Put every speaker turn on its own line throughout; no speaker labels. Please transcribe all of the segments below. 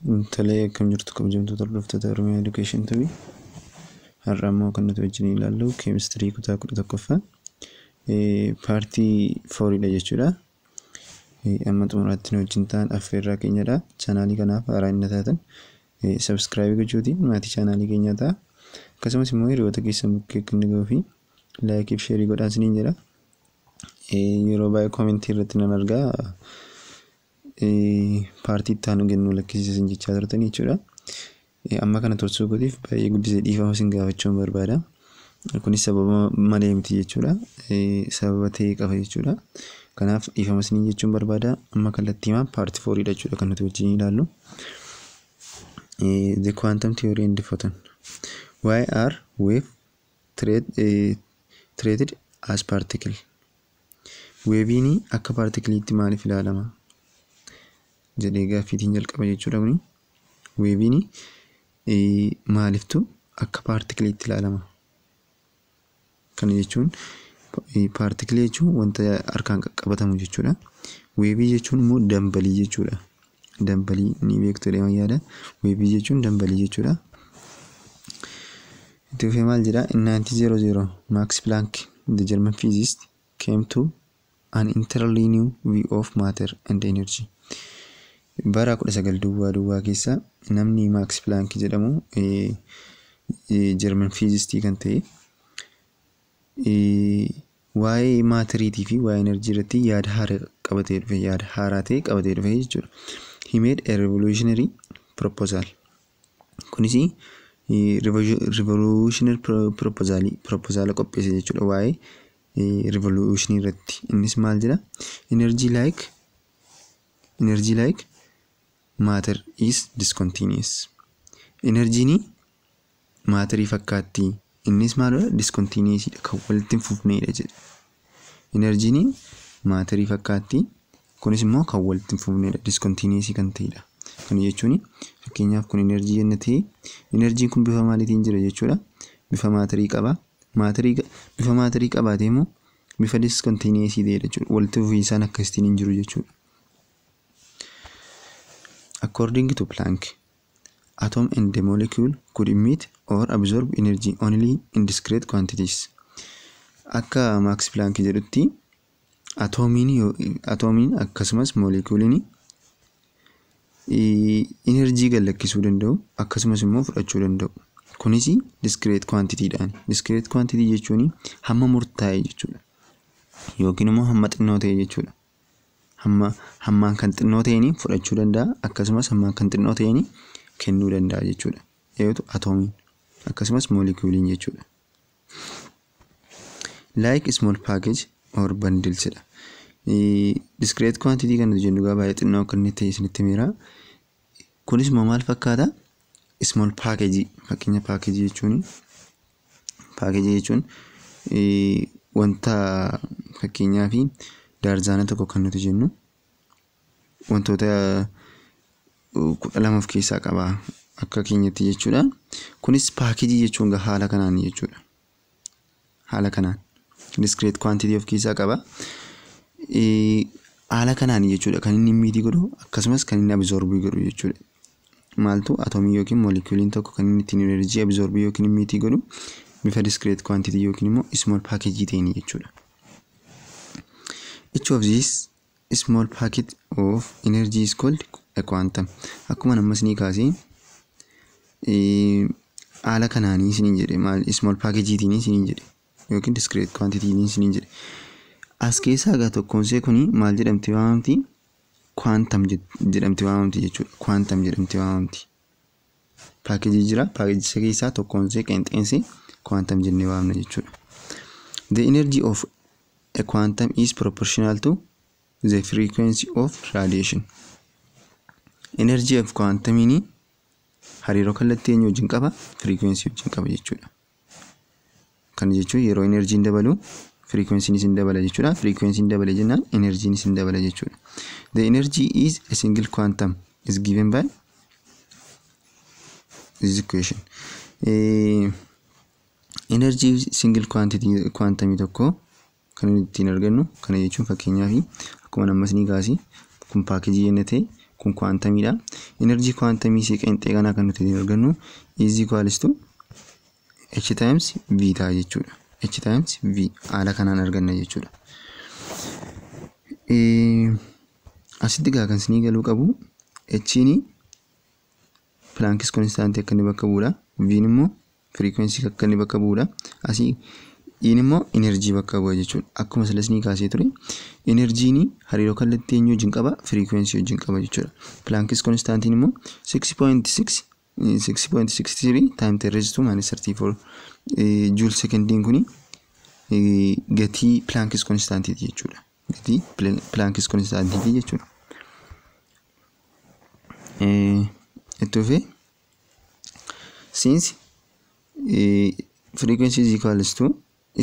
Tolee, akkam jirtu kabajamtoota hordoftoota Oromiyaa Education TV. Har'a immoo kan nuti wajjin ilaallu keemistirii kutaa 11ffaa part fouriidha jechuudha. Amma xumuraatti nu wajjin ta'an affeerraa keenyadha. Chaanaalii kanaaf haaraa inni taatan subscribe gochuutiin maatii chaanaalii keenyaa ta'a. Akkasumas immoo hiriyoota keessan bukkee akka inni gahuu fi like fi share godhaa isiniin jedha. Yeroo baay'ee comment irratti nan argaa, part itti aanu kennu lakkisiisan jechaa turtan jechuudha. Amma kana tursuu kootiif baay'ee guddisee dhiifama isin gaafachuun barbaada. Kunis sababa malee miti jechuudha. Sababa ta'e qaba jechuudha. Kanaaf dhiifama isiniin jechuun barbaada. Amma kallattiimaan part fouriidha jechuudha kan nuti wajjin ilaallu. The quantum theory and the photon. Why are wave treated as particle? Waveiin akka paartikiliitti maaliif ilaalama? Jedhee gaaffiitiin jalqaba jechuudha kuni. Waveiin maaliftu akka paartikiliitti ilaalama? Kana jechuun, paartikilii jechuun wanta harkaan qaqqabatamu jechuudha. Wave jechuun immoo dambalii jechuudha. Dambalii ni beektu jedhee yaada. Wave jechuun dambalii jechuudha. Itti fufee maal jedhaa? In 1900, Max Planck, the German physicist, came to an entirely new view of matter and energy. Bara 1900 keessa namni Max Planck jedhamu, German physicist kan ta'e, waa'ee matteriitii fi waa'ee energy irratti yaada haaraa qabatee dhufe, yaada haaraa ta'e qabatee dhufe jechuudha. He made a revolutionary proposal. Kunis revolutionary proposal qopheesse jechuudha waa'ee revolutionii irratti. Innis maal jedha? Energy like matter is discontinuous. Energyiin matterii fakkaatti. Innis maalidha? Discontinuousidha, kan walitti hin fufnedha jedhe. Energyiin matterii fakkaatti. Kunis immoo kan walitti hin fufnedha. Discontinuous kan ta'edha. Kana jechuun, fakkeenyaaf, kun energy jenna ta'e, energyiin kun bifa maaliitiin jira jechuudha? Bifa matterii qaba. Matterii, bifa matterii qabaatee immoo bifa discontinuous ta'edha jechuudha. Walitti fufiinsaan akkasitiin hin jiru jechuudha. According to Planck, atom and the molecule could emit or absorb energy only in discrete quantities. Akka Max Planck jedhutti, atoomiin akkasumas moolekuuliin energy gad lakkisuu danda'u, akkasumas immoo fudhachuu danda'u. Kunis discrete quantityidhaan. Discrete quantity jechuun hamma murtaa'e jechuudha. Yookiin immoo hamma xinnoo ta'e jechuudha. Hamma hammaan kan xinnoo ta'een fudhachuu danda'a, akkasumas hammaan kan xinnoo ta'een kennuu danda'a jechuudha. Eeyyatu atoomiin akkasumas moolekuuliin jechuudha. Like small package or bundles jedha. Discrete quantity kan nuti jennu baay'ee xinnoo akka inni ta'e isinitti himeera. Kunis immoo maal fakkaata? Small package, fakkeenya package jechuun wanta, fakkeenyaaf, daarzaana tokko kan nuti jennu wantoota 12 of keessaa qaba akka keenyatti jechuudha. Kunis package jechuun haala kanaan jechuudha. Haala kanaan discrete quantity of keessaa qaba. Haala kanaan jechuudha kan inni emit godhu, akkasumas kan inni absorb godhu jechuudha. Maaltu? Atomii yookiin moolekuuliin tokko kan inni ittiin energy absorb yookiin emit godhu bifa discrete quantity yookiin immoo small package ta'een jechuudha. Each of these small packet of energy is called a quantum. Akkuma ammas ni kaasee, haala kanaanii isiniin jedhe, maal, small packageetiin isiniin jedhe yookiin discrete quantitytiin isiniin jedhe. As keessaa egaa tokkoon kuni maal jedhamti waamamti? Quantum jedhamti waamamti jechuudha. Quantum jedhamti waamamti. Package jira. Package keessaa tokkoon qeenxeensi quantum jennee waamna jechuudha. The energy of a quantum is proportional to the frequency of radiation. Energy of quantumiin hariiroo kallattii eenyu wajjin qaba? Frequency wajjin qaba jechuudha. Kana jechuun yeroo energyiin dabalu frequencynis hin dabala jechuudha. Frequency'n dabale jennaan energyiinis hin dabala jechuudha. The energy is a single quantum is given by this equation. Energy single quantity quantumii tokko kan nuti ittiin argannu kana jechuun, fakkeenyaaf, akkuma ammas ni kaasi, kun package jenna ta'e, Kun quantumiidha. Energy quantumii isii qeenxee kanaa kan nuti argannu is equals to h times v ta'a jechuudha. H times v haala kanaan arganna jechuudha. Asitti gaa kan isinii galuu qabu h'n Planck's constant akka inni bakka bu'uudha. V'n immoo frequency akka inni bakka bu'uudha. Asii E'n immoo energy bakka bu'a jechuudha. Akkuma sila isinii kaasee ture enerjiin hariiroo kallattii eenyu wajjin qaba? Frequency wajjin qaba jechuudha. Planck's constantiin immoo 6.6 6.63 times 10 raised to minus 34 joule secondiin kuni gatii Planck's constantiiti jechuudha. Gatii Planck's constantiiti jechuudha. Itti fufee since frequency is equals to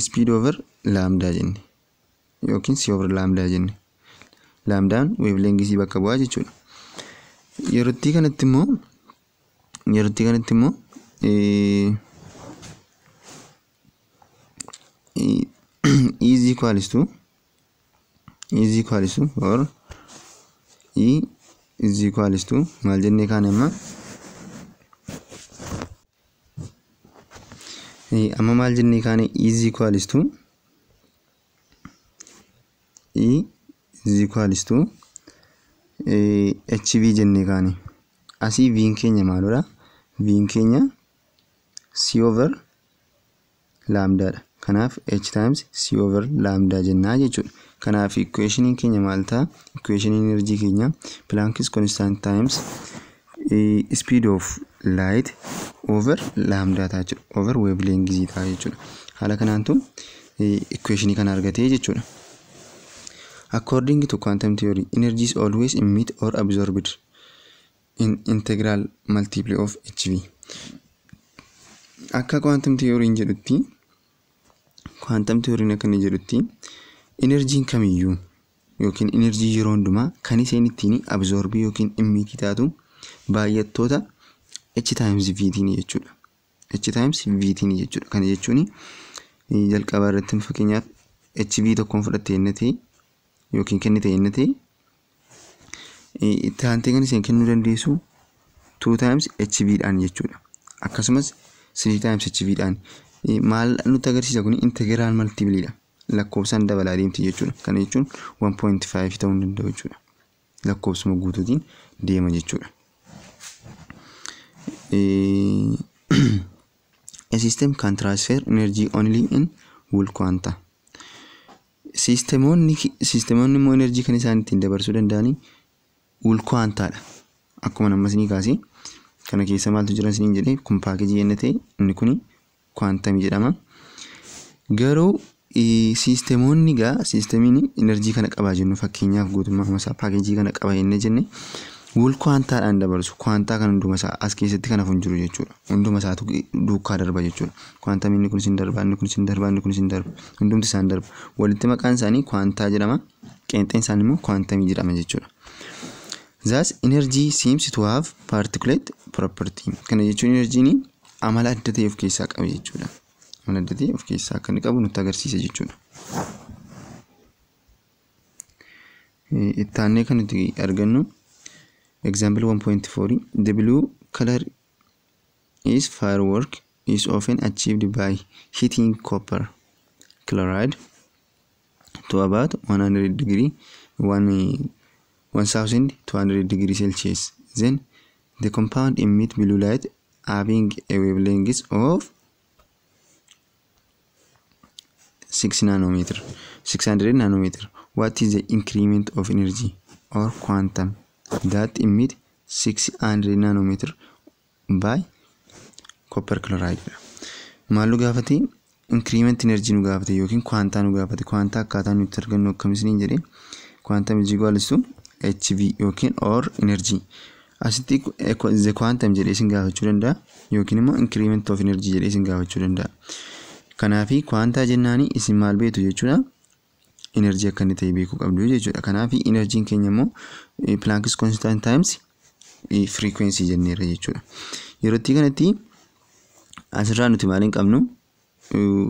speed over lambda jenne yookiin c over lambda jenne, lambdaan wavelengthii bakka bu'aa jechuudha. Yerootti kanatti immoo is equals to or E is equals to maal jennee kaan amma maal jennee kaane? E is equals to hv jennee kaane. Asii v'n keenya maalodha? V'n keenya c over lambdaadha. Kanaaf h times c over lambda jennaa jechuudha. Kanaaf equationiin keenya maal ta'a? Equationiin energy keenya Planck's constant times speed of light over lambda ta'a jechuudha. Over wavelength ta'a jechuudha. Haala kanaantu equationii kana argatee jechuudha. According to quantum theory, energy is always emit or absorbed in integral multiple of hv. Akka quantum theory jedhutti, quantum theory akka inni jedhutti, enerjiin kamiyyuu yookiin enerjii yeroo hundumaa kan isheen ittiin absorbii yookiin emitii taatu baay'attoota h times v tiin jechuudha. H times v tiin jechuudha. Kana jechuun jalqaba irratti fakkeenyaaf hv tokkoon fudhatte inni ta'e yookiin kennite inni ta'e, itti aantee kan isheen kennuu dandeessu 2 times hv dhaan jechuudha. Akkasumas 3 times hv dhaan. Maal nutti agarsiisa kun? Integral multipleiidha. Lakkoofsaan dabalaa deemti jechuudha. Kana jechuun 1.5 ta'uu hin danda'u jechuudha. Lakkoofsuma guutuutiin deema jechuudha. A system can transfer energy only in whole quanta. Siistemoonni immoo enerjii kan isaan ittiin dabarsuu danda'anii whole quantaadha. Akkuma amma isinii kaasee, kana keessa maaltu jira isiniin jedhee, kun packageii inni ta'e inni kuni quantumii jedhama. Garuu siistemoonni gaa siistemiin enerjii kana qabaa jennu, fakkeenyaaf guutummaa isaa packageii kana qaba jennee jenne, whole quantaadhaan dabarsu. Quantaa kan hunduma isaa as keessatti kan hafu hin jiru jechuudha. Hunduma isaatu duukaa darba jechuudha. Quantumii inni kunis hin darba, inni kunis hin darba, inni kunis hin darba. Hundumti isaan darba. Walitti maqaan isaanii quantaa jedhama. Qeenxeen isaanii immoo quantumii jedhama jechuudha. Thus energy seems to have particulate property. Kana jechuun enerjiin amala adda ta'e of keessaa qaba jechuudha. Amala adda ta'e of keessaa akka inni qabu nutti agarsiisa jechuudha. Itti aannee kan nuti argannu example 1.4. The blue color is firework is often achieved by heating copper chloride to about 100 degree 1 1200 degree Celsius. Then the compound emit blue light having a wavelength of 6 nanometer, 600 nanometer. What is the increment of energy or quantum that emit 600 nanometer by copper chloride? Maal nu gaafate? Increment energy nu gaafate yookiin quantaa nu gaafate. Quantaa akkaataa nuti argannu akkam isiniin jedhee? Quantum is equals to hv yookiin or energy. Asitti the quantum jedhee isin gaafachuu danda'a yookiin immoo increment of energy jedhee isin gaafachuu danda'a. Kanaafi quantaa jennaani isin maal beektu jechuudha? Energy akka inni ta'e beekuu qabdu jechuudha. Kanaafi enerjiin keenya immoo Planck's constant times frequency jenneerra jechuudha. Yerootti kanatti asirraa nuti maal hin qabnu?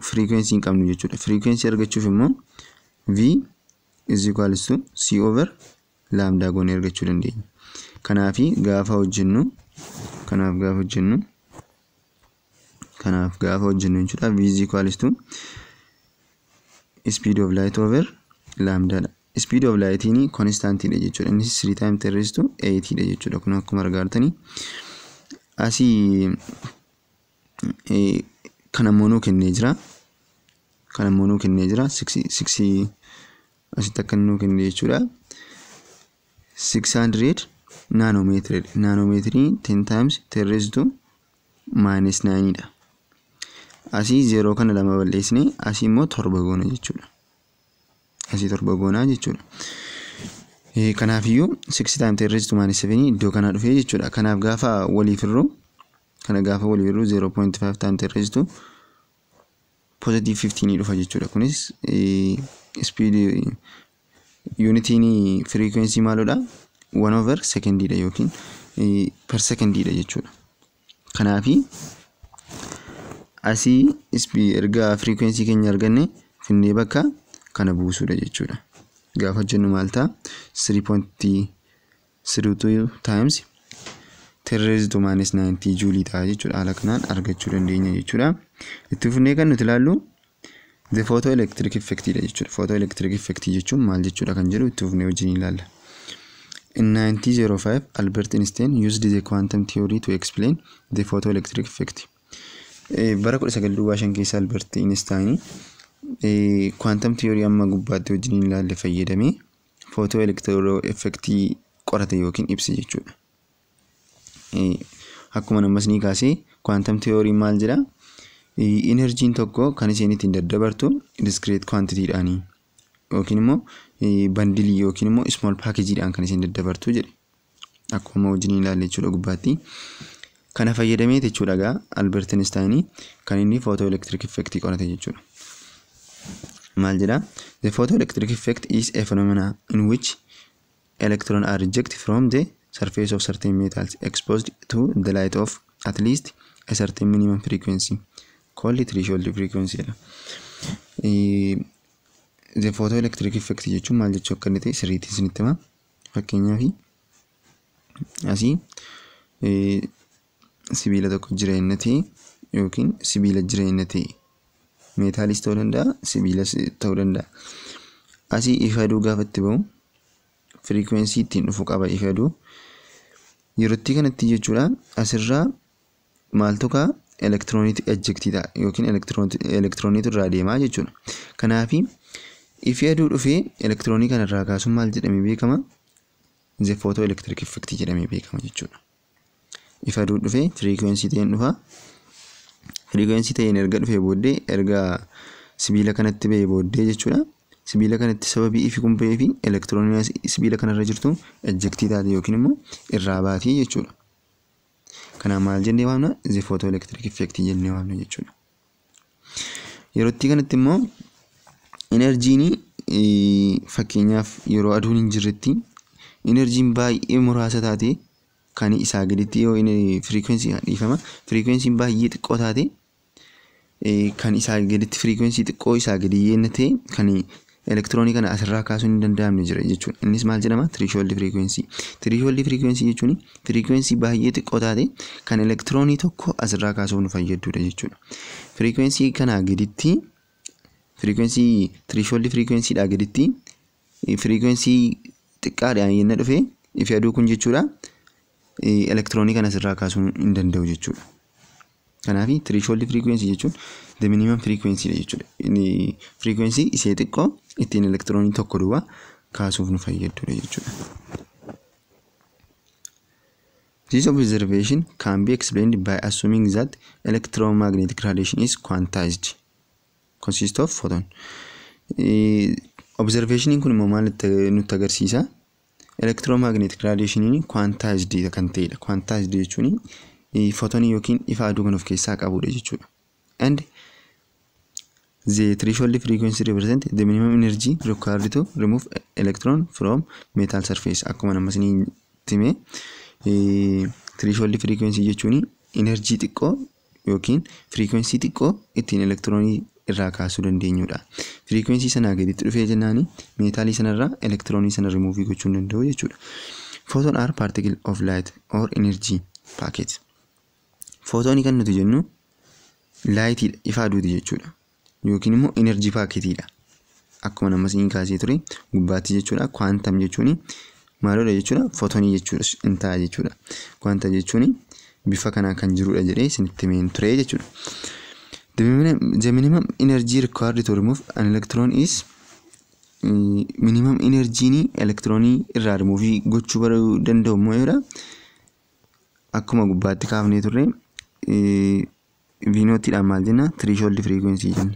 Frequency hin qabnu jechuudha. Frequency argachuuf immoo v is equals to c over lambda goonee argachuu dandeenya. Kanaafi gaafa hojjennu, kanaaf gaafa hojjennu, kanaaf gaafa hojjennu jechuudha, v is equals to speed of light over lambda dha. Speed of lightiin constantiidha jechuudha. Innis 3 times 10 raised to 8 dha jechuudha. Kun akkuma argaa jirtanii asii kan ammoo nuu kennee jira. Kan ammoo nuu kennee jira. 6 asitti akka nuu kenne jechuudha. 600 nanometer. Nanometerii 10 times 10 raised to minus 9 dha. Asii 0 kana lama balleessine, asii immoo torba goona jechuudha. Asii torba goonaa jechuudha. Kanaafiyyuu 6 times 10 raised to minus 7 iddoo kanaa dhufee jechuudha. Kanaaf gaafa waliif hirru, kana gaafa waliif hirru, 0.5 times 10 raised to positive 15 dhufa jechuudha. Kunis speed unitiin frequency maalodha? 1 over secondiidha yookiin per secondiidha jechuudha. Kanaafi asii erga frequency keenya arganne, finnee bakka kana buusuudha jechuudha. Gaafa jennu maal ta'a? 3.32 times 10 raised to minus 19 juulii ta'a jechuudha. Haala kanaan argachuu dandeenya jechuudha. Itti fufnee kan nuti ilaallu the photoelectric effect dha jechuudha. Photoelectric effect jechuun maal jechuudha kan jedhu itti fufnee wajjin ilaalla. In 1905, Albert Einstein used the quantum theory to explain the photoelectric effect. Bara 1905 keessa Albert Einstein quantum theory amma gubbaatti wajjin ilaalle fayyadamee photoelectric effect qorate yookiin ibse jechuudha. Akkuma ammas ni kaasee, quantum theory maal jedhaa? Enerjiin tokko kan isheen ittiin daddabartu discrete quantityidhaani yookiin immoo bundleii yookiin immoo small packageidhaan kan isheen daddabartu jedhe. Akkuma wajjin ilaalle jechuudha gubbaatti. Kana fayyadamee jechuudha gaa Albert Einstein kan inni photoelectric effect qorate jechuudha. Maal jedhaa? The photoelectric effect is a phenomena in which electrons are ejected from the surface of certain metals exposed to the light of at least a certain minimum frequency called threshold frequency jedha. The photoelectric effect jechuun maal jechuu akka inni ta'e sirriitti isinitti hima. Fakkeenyaaf, asii sibiila tokko jira inni ta'e yookiin sibiila jira inni ta'e, metalis ta'uu danda'a, sibiilas ta'uu danda'a. Asii ifa aduu gaafa itti bahu frequency ittiin dhufu qaba ifa aduu. Yerootti kanatti jechuudha, asirraa maaltu ka'a? Elektirooniitu ejectii ta'a yookiin elektirooniitu irraa deemaa jechuudha. Kanaafi ifi aduu dhufee elektiroonii kanarraa kaasuun maal jedhamee beekama? The photoelectric effect jedhamee beekama jechuudha. Ifa aduu dhufee frequency ta'een dhufa. Frequency ta'een erga dhufee booddee, erga sibiila kanatti ba'ee booddee jechuudha. Sibiila kanatti sababii ifi kun ba'ee fi elektirooniin sibiila kanarra jirtu ejectii taate yookiin immoo irraa baatii jechuudha. Kanaaf maal jennee waamna? The photoelectric effect jennee waamna jechuudha. Yerootti kanatti immoo enerjiin, fakkeenyaaf yeroo aduun hin jirretti, enerjiin baay'ee muraasa taate kan isaa gaditti yoo frequency dhiifama, frequency'n baay'ee xiqqoo taate kan isaa gaditti, frequency xiqqoo isaa gadi yenna ta'e, kan elektiroonii kana asirraa kaasuun hin danda'amne jira jechuudha. Innis maal jedhama? Threshold frequency. Threshold frequency jechuun frequency baay'ee xiqqoo taate kan elektiroonii tokko asirraa kaasuuf nu fayyadudha jechuudha. Frequency kanaa gaditti, frequency threshold frequencyidhaa gaditti, frequency xiqqaadhaan yenna dhufe ifi aduu kun jechuudha, elektiroonii kana asirraa kaasuu hin danda'u jechuudha. Kanaaf threshold frequency jechuun the minimum frequency dha jechuudha. Inni frequency isee xiqqoo ittiin elektiroonii tokko duwwaa kaasuuf nu fayyadudha jechuudha. This observation can be explained by assuming that electromagnetic radiation is quantized, consist of photon. Observationiin kun immoo maal nutti agarsiisa? Electromagnetic radiationiin quantized kan ta'edha. Quantized jechuun photonii yookiin ifa aduu kan of keessaa qabudha jechuudha. And the threshold frequency represent the minimum energy required to remove electron from metal surface. Akkuma nama isinii hime, threshold frequency jechuun energy xiqqoo yookiin frequency xiqqoo ittiin elektiroonii irraa kaasuu dandeenyudha. Frequency sanaa gaditti dhufee jennaan metalii sanarraa elektiroonii sana rimuuvii gochuu hin danda'u jechuudha. Photon are particle of light or energy packet. Photonii kan nuti jennu lightiidha, ifa aduuti jechuudha. Yookiin immoo energy packetiidha. Akkuma nama siin kaasee ture gubbaatti jechuudha. Quantum jechuun maalidha jechuudha? Photonii jechuudha in ta'a jechuudha. Quantum jechuun bifa kanaa kan jirudha jedhee isinitti himeen ture jechuudha. The minimum energy required to remove an electron is minimum energy elektiroonii irraa remove gochuu baruu danda'u immoo yoodha. Akkuma gubbaatti kaafnee turre V naughtiidhaan maal jenna? Threshold frequency jenna.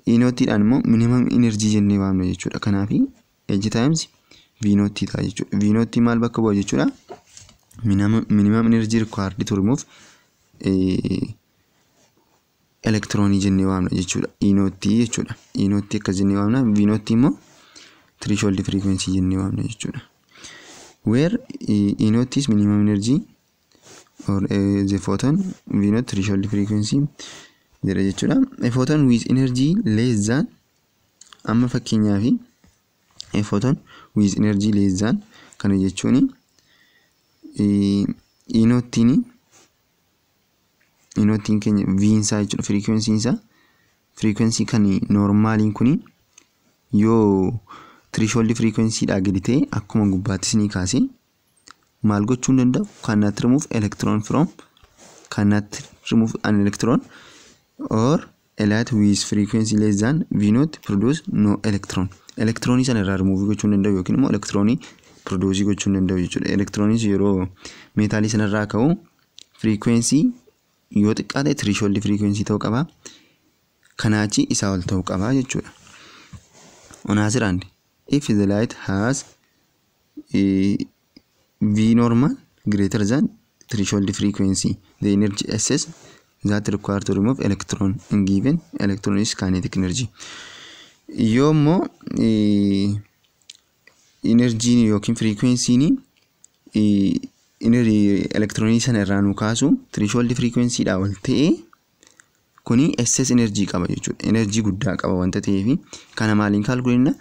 E naughtiidhaan immoo minimum energy jennee waamna jechuudha. Kanaaf h times V naught ta'a jechuudha. V naught maal bakka bu'a jechuudha? Minimum energy required to remove elektiroonii jennee waamna jechuudha. E naught jechuudha. E naught akkas jennee waamna. V naught immoo threshold frequency jennee waamna jechuudha. Where E naught is minimum energy or the photon, V naught threshold frequency jedha jechuudha. A photon with energy less than, amma fakkeenyaaf a photon with energy less than kana jechuun E naughtiin keenya V isaa jechuudha, frequency isaa, frequency kan normaliin kuni yoo threshold frequency dhaa gadi ta'e, akkuma gubbaatti isinii kaasee maal gochuu hin danda'u? Cannot remove electron from, cannot remove an electron or a light with frequency less than V naught produce no electron. Elektiroonii sana irraa remove gochuu hin danda'u yookiin immoo elektiroonii produce gochuu hin danda'u jechuudha. Elektirooniin yeroo meetaalii sanarraa ka'u frequency yoo xiqqaate threshold frequency ta'uu qaba. Kanaa achi isaa ol ta'uu qaba jechuudha. On other hand, if the light has V normal greater than threshold frequency, the energy excess that required to remove electron in given electron is kinetic energy. Yoo immoo enerjiin yookiin frequency'n elektiroonii sana irraa nu kaasu threshold frequency dhaa ol ta'e, kuni excess energy qaba jechuudha. Energy guddaa qaba wanta ta'eef kana maaliin calculatena?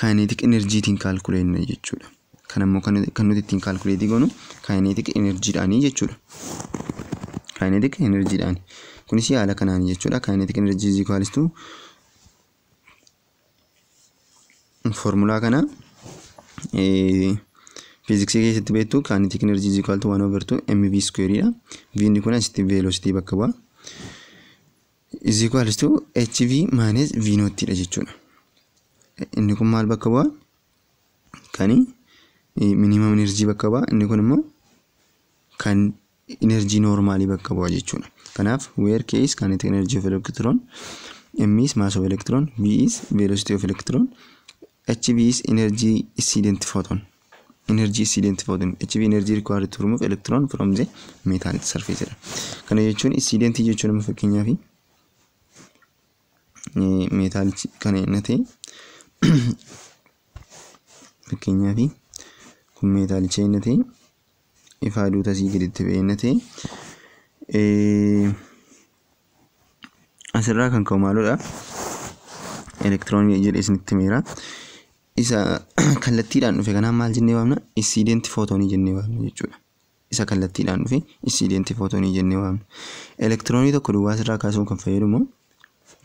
Kinetic energytiin calculatena jechuudha. Kan immoo kan nuti ittiin calculate goonu kinetic energyidhaanii jechuudha. Kinetic energyidhaani. Kunis haala kanaan jechuudha. Kinetic energy is equals to formulaa kana fiiziksii keessatti beektu, kinetic energy is equal to 1 over 2 mv square dha. V inni kun asitti velocity bakka bu'a. Is equals to hv minus v naught dha jechuudha. Inni kun maal bakka bu'a? Kani minimum energy bakka bu'a. Inni kun immoo kan energy normalii bakka bu'a jechuudha. Kanaaf where k is kinetic energy of electron, m is mass of electron, v is velocity of electron, hv is energy incident photon. Energy incident photon. hv energy required to remove electron from the metal surface dha. Kana jechuun incident jechuun amma fakkeenyaaf meetaalichi kana inni ta'e, fakkeenyaaf kun meetaalicha inni ta'e, ifa aduu tasii gaditti ba'e inni ta'e, asirraa kan ka'u maalodha? Elektiroonii jedhee isinitti himeera. Isa kallattiidhaan dhufe kanaan maal jennee waamna? Incident photonii jennee waamna jechuudha. Isa kallattiidhaan dhufe incident photonii jennee waamna. Elektiroonii tokko duwwaa asirraa kaasuun kan fayyadu immoo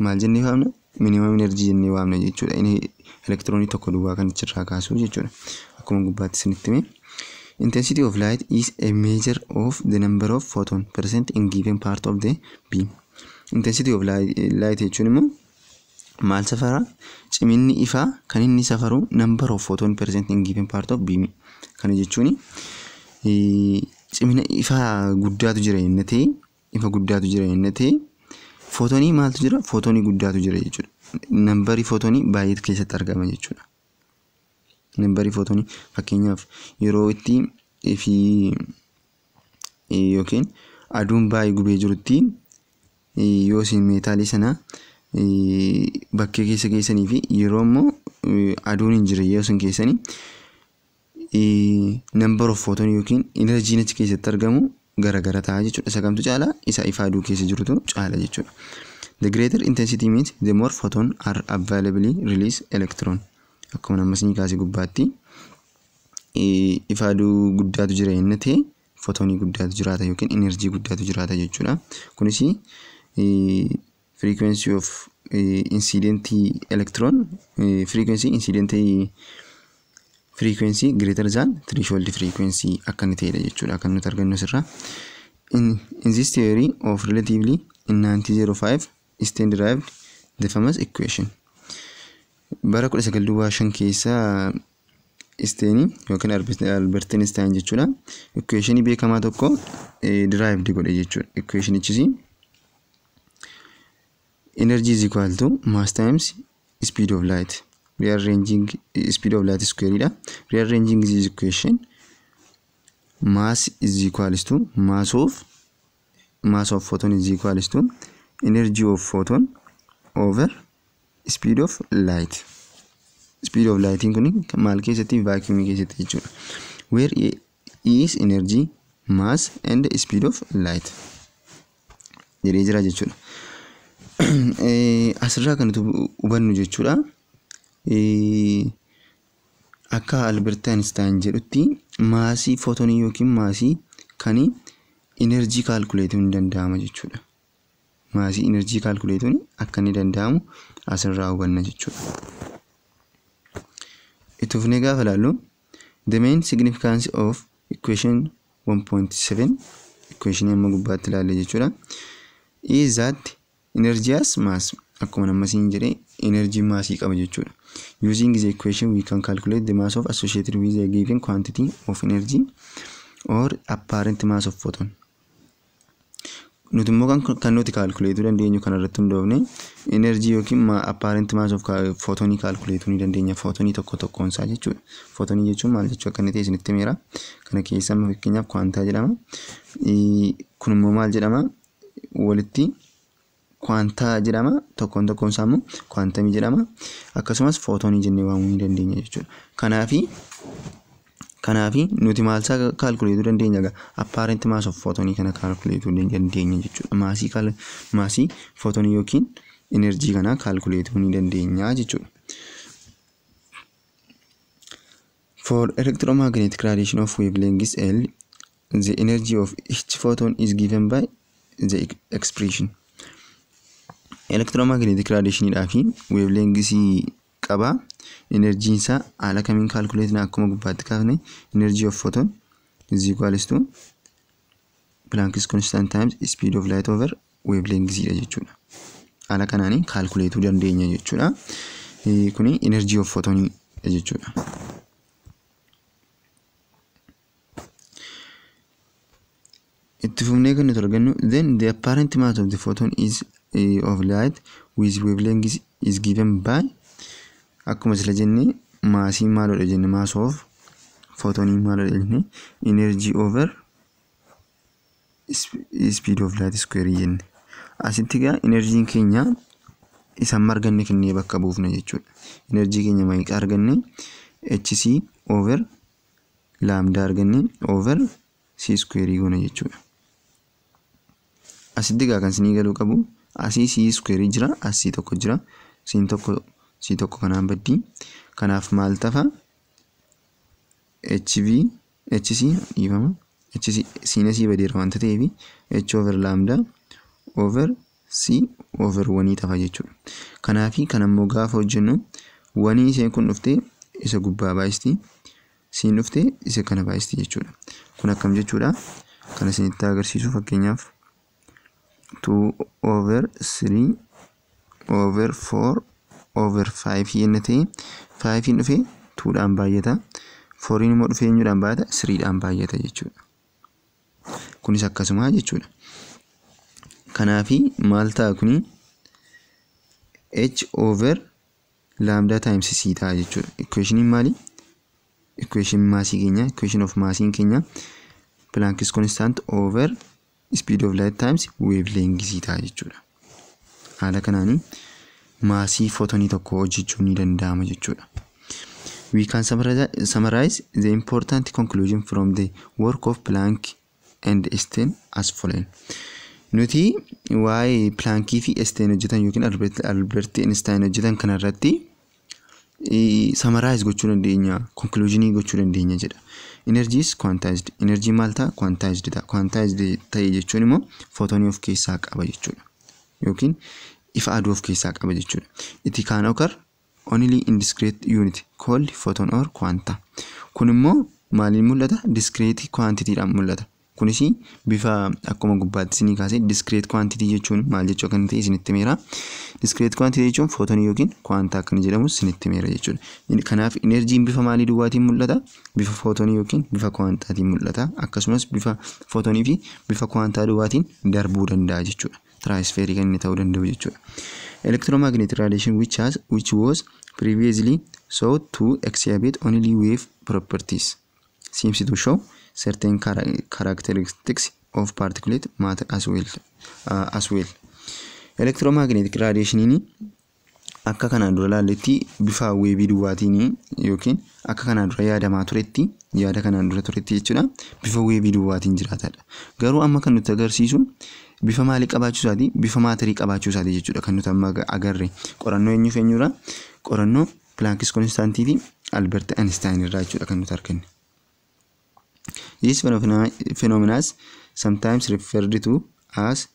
maal jennee waamna? Minimum energy jennee waamna jechuudha. Inni elektiroonii tokko duwwaa kan achirraa kaasu jechuudha. Akkuma gubbaatti isinitti hime. Intensity of light is a measure of the number of photon present in given part of the beam. Intensity of light jechuun immoo maal safara? Ciminni ifaa kan inni safaru number of photon present in given part of beam. Kana jechuun cimina ifaa guddaatu jira inni ta'e, ifa guddaatu jira inni ta'e, footonii maaltu jira? Footonii guddaatu jira jechuudha. Numberii footonii baay'eetu keessatti argama jechuudha. Numberii footonii fakkeenyaaf yeroo itti ifi yookiin aduun baay'ee gubee jirutti yoo isin meetaalii sana bakkee keessa geessanii fi yeroo immoo aduun hin jirre yoo isin keessanii, number of photon yookiin enerjiin achi keessatti argamu garagara ta'a jechuudha. Isa kamtu caala? Isa ifa aduu keessa jirutu caala jechuudha. The greater intensity means the more photon are availably release electron. Akkuma amma isinii kaasee gubbaatti Ifa aduu guddaatu jira inni ta'e footoonii guddaatu jiraata yookiin enerjii guddaatu jiraata jechuudha. Kunis frequency of incident electron, frequency incident frequency greater than threshold frequency akka inni ta'edha jechuudha kan nuti argannu asirraa. In this theory of relatively in 1905 Einstein derived the famous equation. Bara 1905 keessa Einstein yookiin Albert Einstein jechuudha. Equationii beekamaa tokko derived godhe jechuudha. Equationichis energy is equal to mass times speed of light. Rearranging speed of light square dha. Rearranging this equation, mass is equal to mass of photon is equal to energy of photon over speed of light. Speed of light kun maal keessatti? Vacuum keessatti jechuudha. Where E is energy, mass and speed of light jedhee jira jechuudha. Asirraa kan nuti hubannu jechuudha. Akka Albert Einstein jedhutti maasii footonii yookiin maasii kan enerjii calculate'uun ni danda'ama jechuudha. Maasii enerjii calculate'uun akka inni danda'amu asirraa hubanna jechuudha. Itti fufnee gaafa ilaallu, the main significance of equation 1.7, equation amma gubbaatti ilaalle jechuudha, is that energy has mass. Akkuma amma siin jedhe energy maasii qaba jechuudha. Using the equation, we can calculate the mass of associated with a given quantity of energy or apparent mass of photon. Nuti immoo kan nuti calculate'uu dandeenyu kanarratti hundoofne energy yookiin apparent mass of photonii calculate'uu ni dandeenya, photonii tokko tokkoon isaa jechuudha. Photonii jechuun maal jechuu akka inni ta'e isinitti himeera. Kana keessa amma fakkeenyaaf quanta jedhama. Kun immoo maal jedhama? Walitti quanta jedhama. Tokkoon tokkoon isaa immoo quantumii jedhama. Akkasumas photonii jennee waamuu ni dandeenya jechuudha. Kanaafi nuti maal isaa calculate'uu dandeenya egaa? Apparent mass of photonii kana calculate'uu dandeenya jechuudha. Maasii photonii yookiin enerjii kana calculate'uu ni dandeenya jechuudha. For electromagnetic radiation of wavelength L, the energy of each photon is given by the expression. Electromagnetic radiation fi wavelength qaba. Enerjiin isaa haala kamiin calculate'na? Akkuma gubbaatti kaafne, energy of photon is equals to Planck's constant times speed of light over wavelength dha jechuudha. Haala kanaanii calculate'uu dandeenya jechuudha. Kuni energy of photon jechuudha. Itti fufnee kan nuti argannu, then the apparent mass of the photon is of light with wavelength is given by, akkuma sila jenne maasii maalodha jenne, mass of photonii maalodha jenne, energy over speed of light square jenne. Asitti egaa enerjiin keenya isa amma arganne kennee bakka buufna jechuudha. Enerjii keenya meeqa arganne? Hc over lambda arganne over c square goona jechuudha. Asitti egaa kan isinii galuu qabu, asii c square jira, asii tokko jira, siin tokko c tokko kanaan baddii. Kanaaf maal tafa? Hv hc, dhiifama, hc siin asii badeera wanta ta'eef h over lambda over c over 1 tafa jechuudha. Kanaafi kan ammoo gaafa hojjennu 1 isheen kun dhuftee isa gubbaa baay'isti, siin dhuftee isa kana baay'isti jechuudha. Kun akkam jechuudha? Kana isinitti agarsiisu, fakkeenyaaf 2 over 3 over 4 over 5 yenna ta'e, 5 dhufee 2dhaan baay'ata. 4 immoo dhufee eenyudhaan baay'ata? 3dhaan baay'ata jechuudha. Kunis akkasuma jechuudha. Kanaafi maal ta'a kuni? H over lambda times c ta'a jechuudha. Equationiin maali? Equation maasii keenya, equation of maasiin keenya Planck's constant over speed of light times wavelength ta'a jechuudha. Haala kanaanii maasii footonii tokko hojjechuun ni danda'ama jechuudha. We can summarize the important conclusion from the work of Planck and Einstein as follows. Nuti waa'ee Planckii fi Einstein hojjetan yookiin Albert Einstein hojjetan kanarratti Summarize gochuu dandeenya, conclusionii gochuu dandeenya jedha. Energy is quantized. Energy maal ta'a? Quantized ta'a. Quantized ta'e jechuun immoo footoonii of keessaa qaba jechuudha. Yookiin ifa aduu of keessaa qaba jechuudha. It can occur only in discrete unit called photon or quanta. Kun immoo maaliin mul'ata? Discrete quantityidhaan mul'ata. Kunis bifa akkuma gubbaatti isinii kaasee discrete quantity jechuun maal jechuu akka inni ta'e isinitti himeera. Discrete quantity jechuun footonii yookiin quanta akka inni jedhamu isinitti himeera jechuudha. Kanaaf enerjiin bifa maalii duwwaatiin mul'ata? Bifa footonii yookiin bifa quantaatiin mul'ata. Akkasumas bifa footonii fi bifa quantaa duwwaatiin darbuu danda'a jechuudha. Transferii kan inni ta'uu danda'u jechuudha. Electromagnetic radiation which was previously thought to exhibit only wave properties seems to show certain characteristics of particulate matter as well. Electromagnetic radiationiin akka kanaan dura ilaalletti bifa waveii duwwaatiin yookiin akka kanaan dura yaadamaa turetti, yaada kanaan dura turetti jechuudha, bifa waveii duwwaatiin jiraatadha. Garuu amma kan nutti agarsiisu bifa maalii qabaachuu isaati? Bifa matterii qabaachuu isaati jechuudha kan nuti amma agarre. Qorannoo eenyuuf eenyurraa? Qorannoo Planck's constantii fi Albert Einstein irraa jechuudha kan nuti arganne. This phenomena is sometimes referred to as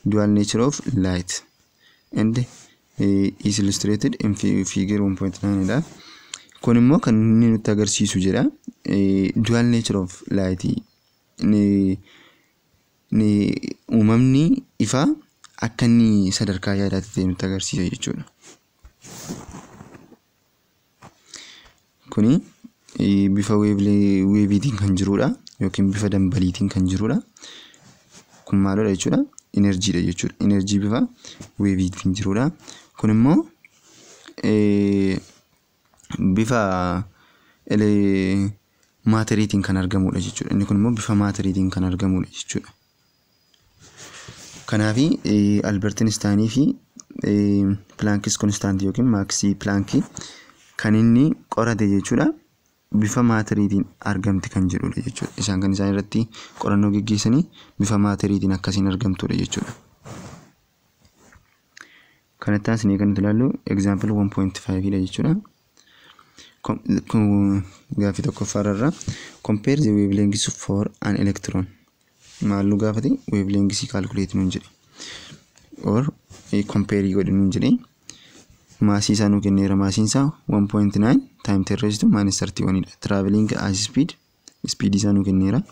dual nature of light and is illustrated in figure 1.9 dha. Kun immoo kan inni nutti agarsiisu jedha. Dual nature of light, ni uumamni ifaa akka inni sadarkaa yaadaatti ta'e nutti agarsiisa jechuudha. Kuni bifa waveiitiin kan jirudha yookiin bifa dambaliitiin kan jirudha. Kun maalidha jechuudha? Enerjiidha jechuudha. Enerjii bifa waveiitiin jirudha. Kun immoo bifa matteriitiin kan argamudha jechuudha. Inni kun immoo bifa matteriitiin kan argamudha jechuudha. Kanaafi Albert Einsteinii fi Planck's constantii yookiin Max Planck kan inni qorate jechuudha, bifa matteriitiin argamti kan jedhudha jechuudha. Isaan kan isaan irratti qorannoo geggeessanii bifa matteriitiin akkasiin argamtudha jechuudha. Kanatti aansinee kan nuti ilaallu example 1.5 dha jechuudha. Gaaffii tokkoffaarra, compare the wavelengths for an electron. Maal nu gaafate? Wavelengths calculate nuun jedhe. Or compare godhi nuun jedhe. Massii isaa nuu kenneera. Massiin isaa 1.9 times 10 raised to minus 31 dha. Traveling at speed, speed isaa nuu kenneera.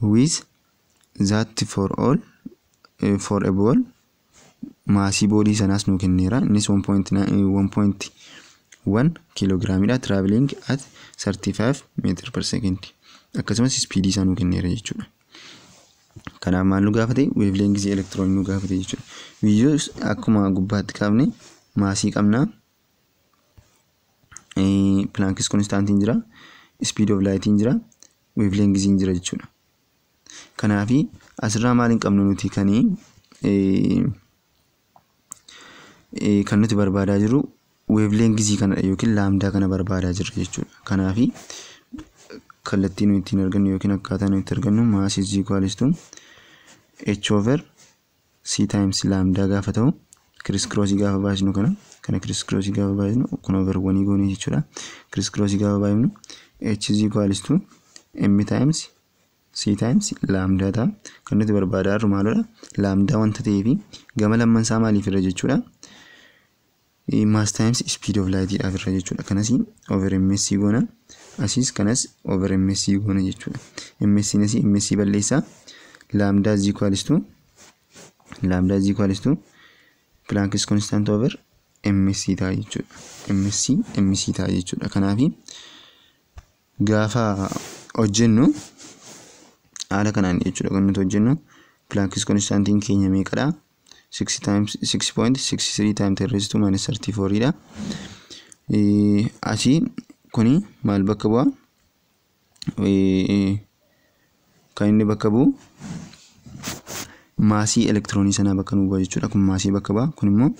With that for all for a ball, massii ballii sanaas nuu kenneera. Innis 1.1 kiiloogiraamidha. Traveling at 35 meter per second. Akkasumas speedii isaa nuu kenneera jechuudha. Kanaaf maal nu gaafate? Wavelengthii elektiroonii nu gaafate jechuudha. Biyyoos akkuma gubbaatti kaafne massii qabna. Planck's constantiin jira. Speed of lightiin jira. Wavelengthiin jira jechuudha. Kanaafi asirraa maal hin qabnu nuti? Kan nuti barbaadaa jirru wavelengthii kanadha yookiin lambda kana barbaadaa jirra jechuudha. Kanaafi kallattii nuyi ittiin argannu yookiin akkaataa nuyi itti argannu mass is equals to h over c times lambda gaafa ta'u, criss crossii gaafa baasnu, kana criss crossii gaafa baasnu, kun over oneii goonee jechuudha. Criss crossii gaafa baasnu h is equals to m times c times lambda ta'a. Kan nuti barbaadaa jirru maalidha? Lambda wanta ta'eefi gama lamman isaa maaliif irra jechuudha? Mass times speed of light dhaaf irra jechuudha. Kanas over ms goona. Asiis kanas over ms goona jechuudha. Ms nasii ms balleessaa. Lambda is equals to Planck's constant over ms ta'a jechuudha. Ms ms ta'a jechuudha. Kanaafi gaafa hojjennu haala kanaan jechuudha kan nuti hojjennu. Planck's constantiin keenya meeqadha? 6 times 6.63 times 10 raised to minus 34 dha. Asii kuni maal bakka bu'a? Kan inni bakka bu'u massii elektiroonii sanaa bakka nu bu'a jechuudha. Kun massii bakka bu'a. Kun immoo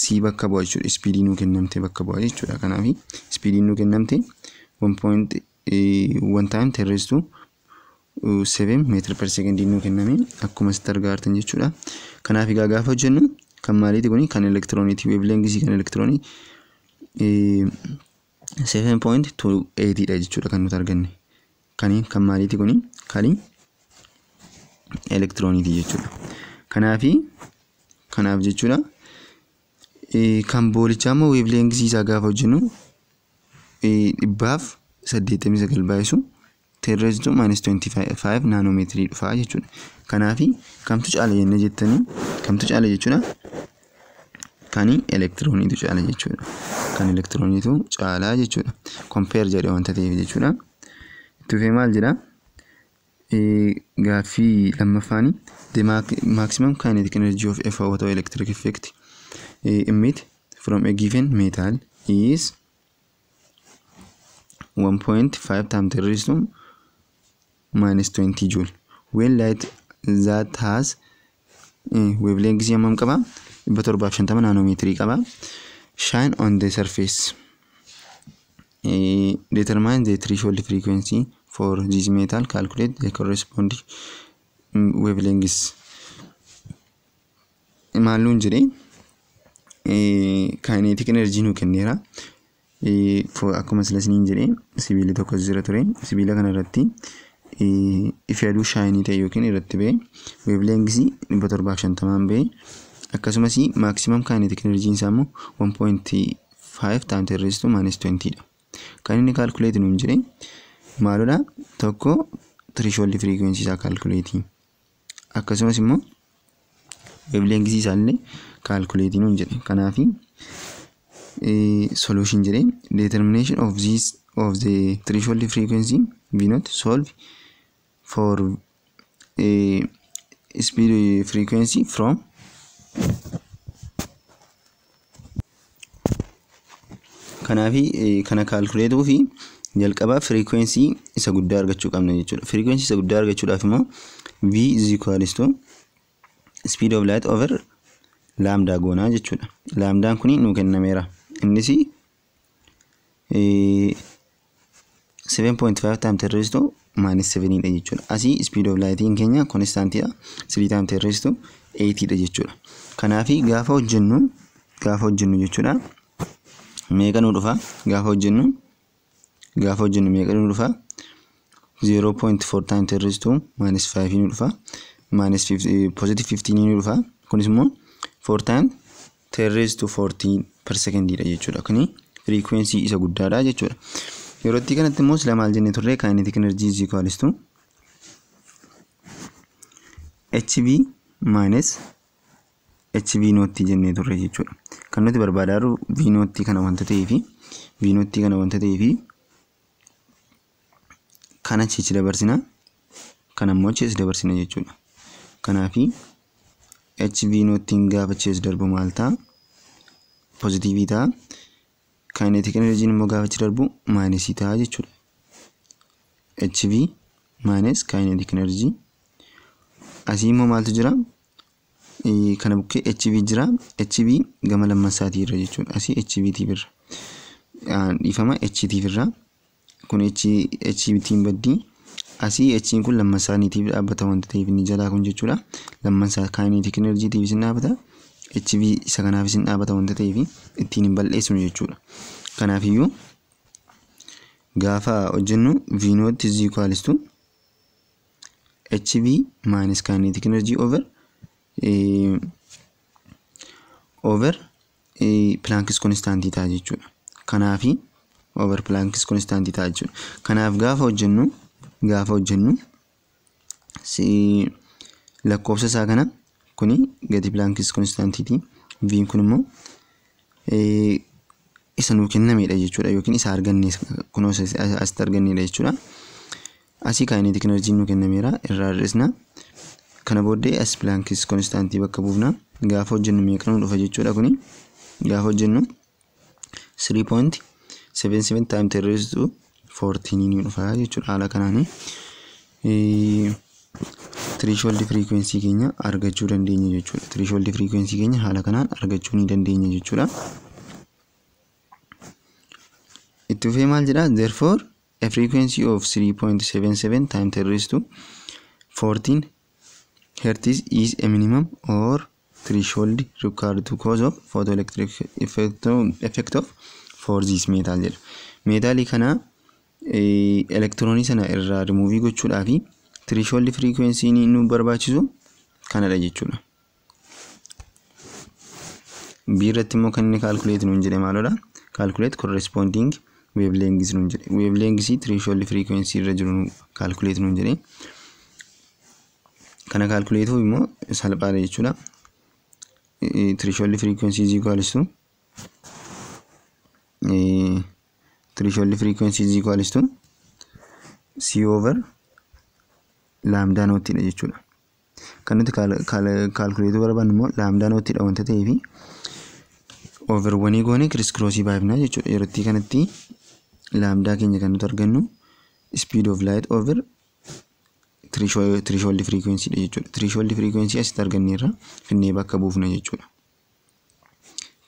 c bakka bu'a jechuudha. Speedii nuu kennamte bakka bu'a jechuudha. Kanaaf speediin nuu kennamte 1.1 times 10 raised to 7 meter per second nuu kenname akkuma asitti argaa jirtan jechuudha. Kanaaf egaa gaafa hojjennu kan maaliiti kuni? Kan elektirooniiti. Wavelengthii kan elektiroonii 7.28 dha jechuudha kan nuti arganne. Kan maaliiti kuni? Kan elektirooniiti jechuudha. Kanaaf jechuudha kan boolichaa immoo wavelength isaa gaafa hojjennu 189 baay'isu 10 to minus 25 naanoomeetirii dhufaa jechuudha. Kanaaf kamtu caala jennee jettanii kamtu caala jechuudha? Kan elektirooniitu caala jechuudha. Kan elektirooniitu caalaa jechuudha. Compare jedhee wanta ta'eef jechuudha. Itti fufee maal jedhaa? Gaaffii lammaffaani the maximum kinetic energy of a photoelectric effect emit from a given metal is 1.5 times 10 raised to minus 20 joule. When light that has wavelength hammam qaba? 750 naanoomeetirii qaba. Shine on the surface. Determine the threshold frequency for this metal. Calculate the corresponding wavelengths. Maal nuun jedhee kinetic energy nuu kenneera. Akkuma sila isiniin jedhee sibiilli tokko jira ture. Sibiila kana irratti ifi aduu shaayinii ta'e yookiin irratti ba'e wavelengths 750 ba'e akkasumas maximum kinetic energy isaa immoo 1.5 times 10 raised to minus 20 dha. Kan inni calculate nuun jedhee maalodha? Tokko threshold frequency isaa calculate akkasumas immoo wavelengths isaa illee calculate nuun jedhe. Kanaaf solution jedhee determination of this of the threshold frequency V naught solve for speed frequency from kanaaf kana calculate fi jalqaba frequency isa guddaa argachuu qabna jechuudha. Frequency isa guddaa argachuudhaaf immoo V is equals to speed of light over lambda goonaa jechuudha. Lambdaan kuni nuu kennameera. Innis 7.5 times 10 raised to minus 7 dha jechuudha. Asii speed of lightiin keenya constant dha. 3 times 10 raised to 8 dha jechuudha. Kanaaf gaafa hojjennu jechuudha meeqa nuu dhufa? Gaafa hojjennu meeqa nuu dhufa? 0.4 times 10 raised to minus 5 nuu dhufa. Minus positive 15 nuu dhufa. Kunis immoo 4 times 10 raised to 14 per second dha jechuudha. Kuni frequency isa guddaadha jechuudha. Yeroo itti kanatti immoo sila maal jennee turre kinetic energy is equals to hv minus hv naught jennee turre jechuudha. Kan nuti barbaadaa jirru v naught kana wanta ta'eefi v naught kana wanta ta'eefi kana achitti dabarsina kana immoo achitti dabarsina jechuudha. Kanaafi hv naughtiin gaafa achitti darbu maal ta'a? Pozitiivii ta'a. Kinetic energy immoo gaafa achi darbu minusii ta'a jechuudha. hv minus kinetic energy. Asii immoo maaltu jira? Kana bukkee hv jira. hv gama lammansaatii irra jechuudha. Asii hv tiif irra. Dhiifama h tiif irra. Kun h tiin baddii. Asii h kun lammansaaniitiif dhaabbata wanta ta'eef inni jalaa kun jechuudha. Lammansaa kinetic energy tiif isin dhaabbata. hv isa kanaaf isin dhaabbata wanta ta'eef ittiin hin balleessinu jechuudha. Kanaafiyyuu gaafa hojjennu v naught is equals to hv minus kinetic energy over Planck's constant ta'a jechuudha. Kanaafi over Planck's constant ta'a jechuudha. Kanaaf gaafa hojjennu si lakkoofsa isaa kana kuni gati Planck's constant ti. V kun immoo isa nuu kennamedha jechuudha yookiin isa arganne kunoo asitti argannedha jechuudha. Asii kinetic energy nuu kennameera irraa hir'isna. Kana booddee as Planck's constant bakka buufna. Gaafa hojjennu meeqa nuu dhufa jechuudha kuni gaafa hojjennu 3.77 times 10 raised to 14 ni dhufa jechuudha. Haala kanaani threshold frequency keenya argachuu dandeenya jechuudha. Threshold frequency keenya haala kanaan argachuu ni dandeenya jechuudha. Itti fufee maal jedhaa? Therefore a frequency of 3.77 times 10 raised to 14 hertz is a minimum or threshold required to cause of photoelectric effect of for this metal jedha. Meetaalii kana elektiroonii sana irraa rimuuvii gochuudhaaf threshold frequency nu barbaachisu kanadha jechuudha. B irratti immoo kan inni calculate nuun jedhe maalodha? Calculate corresponding wavelengths nuun jedhe. Wavelengths threshold frequency irra jiru calculate nuun jedhe. Kana calculate immoo salphaadha jechuudha. Threshold frequency is equals to threshold frequency is equals to c over lambda noottiidha jechuudha. Kan nuti calculate barbaannu immoo lambda noottiidha wanta ta'eefi over one goone criss crossii baafnaa jechuudha. Yerootti kanatti lambda keenya kan nuti argannu speed of light over threshold frequency dha jechuudha. Threshold frequency asitti arganneerra, finnee bakka buufna jechuudha.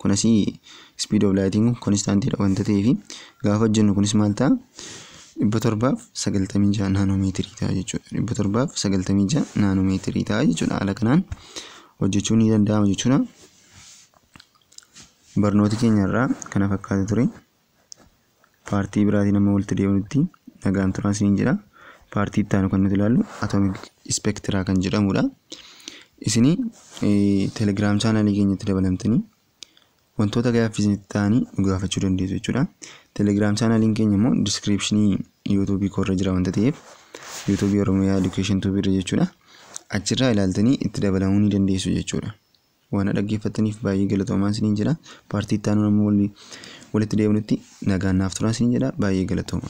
Kun asii speed of lightiin kun constantiidha wanta ta'eefi gaafa hojjennu kunis maal ta'a? 796 naanoomeetirii ta'a jechuudha. 796 naanoomeetirii ta'a jechuudha. Haala kanaan hojjechuun ni danda'ama jechuudha. Barnooti keenya irraa kana fakkaata ture. Paartii biraatiin amma walitti deebinutti nagaan turaa isiniin jedha. Paartii itti aanu kan nuti ilaallu atomic spectra kan jedhamudha. Isinii Telegram chaanaalii keenyatti dabalamtanii wantoota gaaffii isinitti ta'anii nu gaafachuu dandeessu jechuudha. Telegram chaanaaliin keenya immoo descriptionii YouTubeii koorra jira wanta ta'eef, YouTubeii Oromiyaa Education Tube irra jechuudha. Achirraa ilaaltanii itti dabalamuu ni dandeessu jechuudha. Waan dhaggeeffattaniif baay'ee galatoomaa isiniin jedha. Paartii itti aanu ammoo walitti deebinutti nagaan naaf turaa isiniin jedha. Baay'ee galatooma.